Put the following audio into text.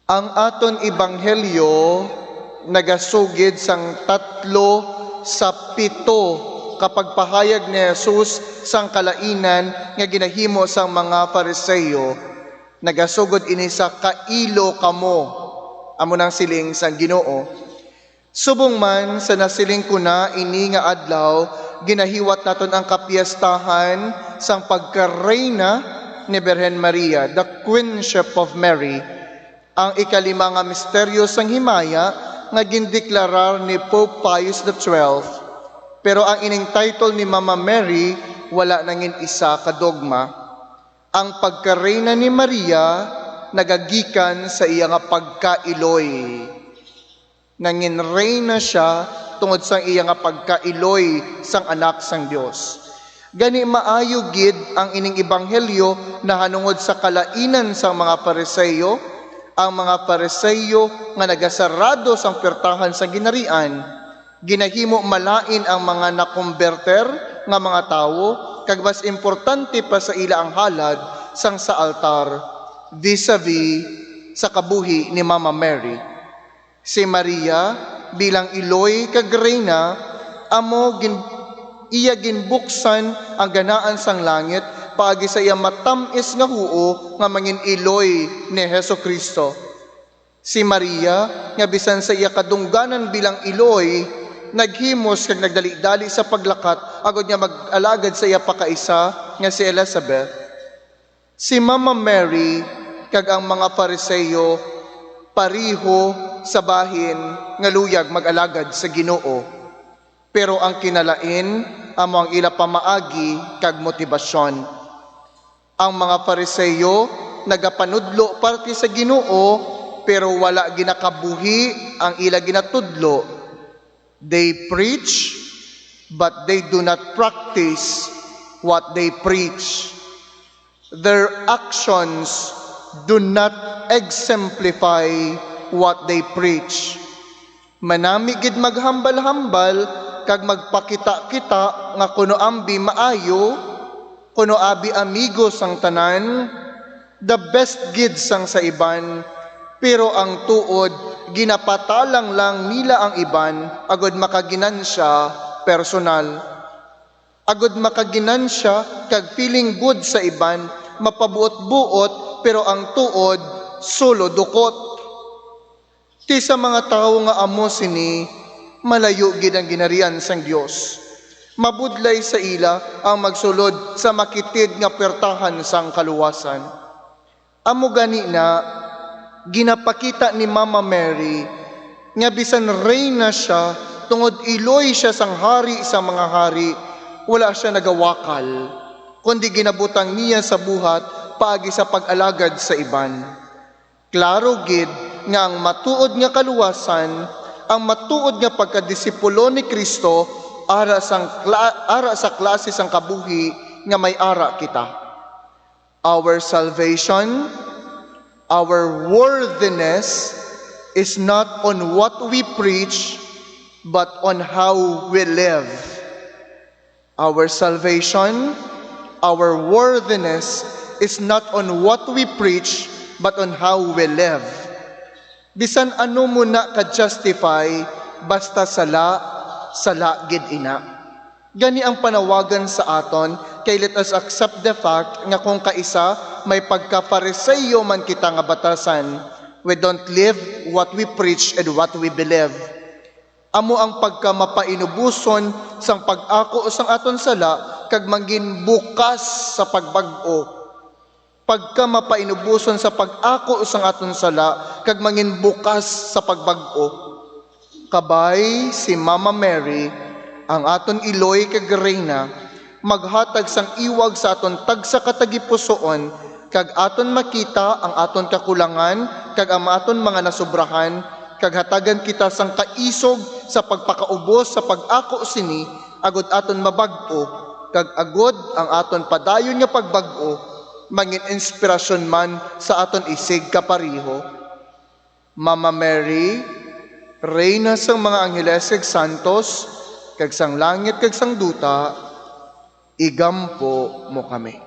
Ang aton ebanghelyo nagasugid sang tatlo sa pito kapag pahayag ni Jesus sang kalainan nga ginahimo sang mga Fariseyo. Nagasugod ini sa "Kailo kamo." Amo nang siling sang Ginoo. Subong man sa nasiling ko na ini nga adlaw, ginahiwat naton ang kapiestahan sang pagkareyna ni Birhen Maria, the Queenship of Mary, ang ikalima nga misteryo sang himaya nga gindeklarar ni Pope Pius XII. Pero ang ining title ni Mama Mary wala nangin isa ka dogma. Ang pagkareyna ni Maria nagagikan sa iya nga pagkailoy. Nangin reyna siya tungod sa iya nga pagkailoy sang anak sang Dios. Gani maayo gid ang ining ebanghelyo nahanungod sa kalainan sang mga Pariseyo, ang mga Pariseyo nga nagasarado sang pertahan sa ginarian, ginahimo malain ang mga nakonberter nga mga tawo, kag mas importante pa sa ila ang halad sang sa altar vis-a-vis sa kabuhi ni Mama Mary. Si Maria bilang iloy kag reyna, amo gin iya ginbuksan ang ganaan sang langit paagi sa iya matamis nga huo nga mangin iloy ni Heso Kristo. Si Maria nga bisan sa iya kadungganan bilang iloy, naghimos kag nagdali-dali sa paglakat agod nga mag-alagad sa iya pakaisa nga si Elizabeth. Si Mama Mary kag ang mga Fariseyo pariho sa bahin nga luyag mag-alagad sa Ginoo. Pero ang kinalain amo ang ila pamaagi kag motibasyon. Ang mga Fariseyo nagapanudlo parte sa Ginoo, pero wala ginakabuhi ang ila ginatudlo. They preach, but they do not practice what they preach. Their actions do not exemplify what they preach. Manami gid maghambal-hambal kag magpakita-kita nga kuno ambi maayo, kuno abi amigo sang tanan, the best gid sang sa iban, pero ang tuod ginapatalang lang nila ang iban agod makaginansya personal. Agod makaginansya kag feeling good sa iban, mapabuot-buot, pero ang tuod solo dukot. Ti sa mga tawo nga amo sini, malayo gid ang ginarian sang Dios. Mabudlay sa ila ang magsulod sa makitid nga pertahan sang kaluwasan. Amo gani na ginapakita ni Mama Mary nga bisan reyna siya tungod iloy siya sang hari sa mga hari, wala siya nagawakal, kundi ginabutang niya sa buhat paagi sa pag-alagad sa iban. Klaro gid nga ang matuod nga kaluwasan, ang matuod nga pagkadisipulo ni Kristo ara sa klase sang kabuhi nga may ara kita. Our salvation, our worthiness is not on what we preach, but on how we live. Our salvation, our worthiness is not on what we preach, but on how we live. Bisan ano mo na ka-justify, basta sala, sala gid ina. Gani ang panawagan sa aton, kay let us accept the fact nga kung kaisa may pagka-Fariseyo man kita nga batasan, we don't live what we preach and what we believe. Amo ang pagka mapainubuson sang pag-ako sang aton sala kag mangin bukas sa pagbag-o. Pagka mapainubuson sa pag-ako sang aton sala kag mangin bukas sa pagbag-o. Kabay si Mama Mary, ang aton iloy kag reyna, maghatag sang iwag sa aton tagsa ka tagipusoon kag aton makita ang aton kakulangan kag ang aton mga nasubrahan, kag hatagan kita sang kaisog sa pagpakaubos sa pag-ako sini agod aton mabag-o, kag agod ang aton padayon nga pagbag-o mangin inspirasyon man sa aton isig kapariho. Mama Mary, Reyna sang mga angheles kag santos, kag sang langit kag sang duta, igampo mo kami.